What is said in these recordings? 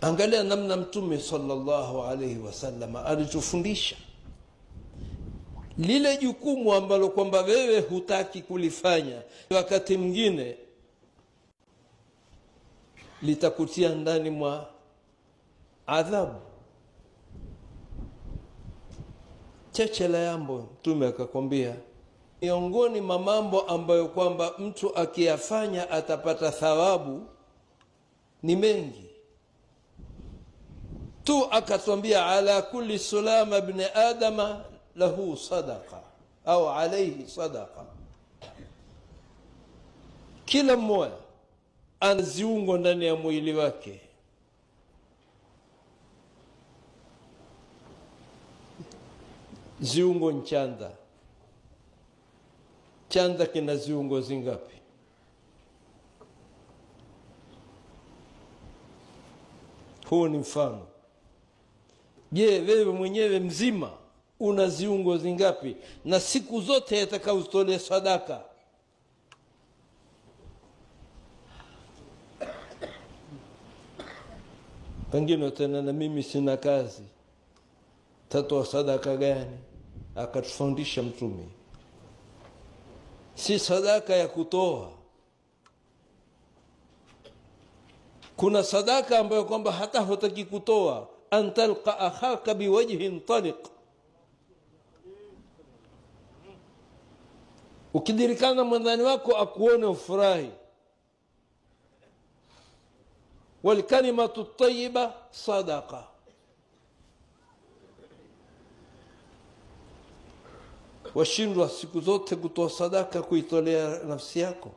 Angalia namna Mtume sallallahu alayhi wasallam alitufundisha lile jukumu ambalo kwamba wewe hutaki kulifanya, wakati mwingine litakutia ndani mwa adhabu. Cheche la yambo, Mtume akakwambia miongoni mwa mambo ambayo kwamba mtu akiyafanya atapata thawabu ni mengi tu. Akatwambia ala kulli sulama ibn adama lahu sadaqa au alayhi sadaqa, kila mmoja ana ziungo ndani ya mwili wake. Ziungo nchanda, chanda kina ziungo zingapi? Huu ni mfano. Je, wewe mwenyewe mzima una ziungo zingapi? Na siku zote yatakazotolea sadaka. Pengine tena na mimi sina kazi, tatoa sadaka gani? Akatufundisha Mtume, si sadaka ya kutoa. Kuna sadaka ambayo kwamba hata hutaki kutoa, an talqa akhaka biwajhin taliq. Ukidirikana mwandani wako akuone ufurahi. Walkalimatu tayyiba sadaqa. Washindwa siku zote kutoa sadaka, kuitolea nafsi yako.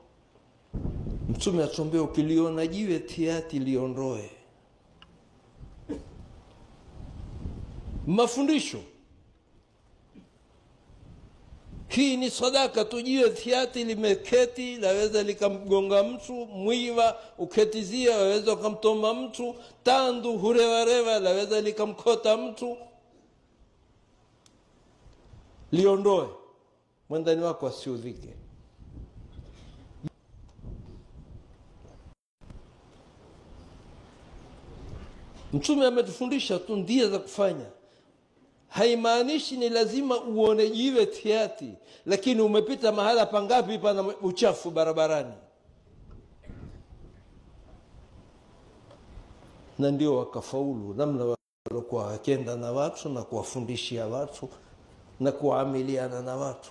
Mtume atuambia ukiliona jiwe tiati liondoe. Mafundisho hii ni sadaka tu. Jiwe tiati limeketi, laweza likamgonga mtu, mwiva uketizia waweza ukamtoma mtu, tandu hurewarewa laweza likamkota mtu. Liondoe, mwandani wako asiudhike. Mtume ametufundisha tu ndia za kufanya. Haimaanishi ni lazima uone jiwe tiati, lakini umepita mahala pangapi pana uchafu barabarani. Na ndio wakafaulu namna walikuwa wakenda na watu na kuwafundishia watu na kuamiliana na watu.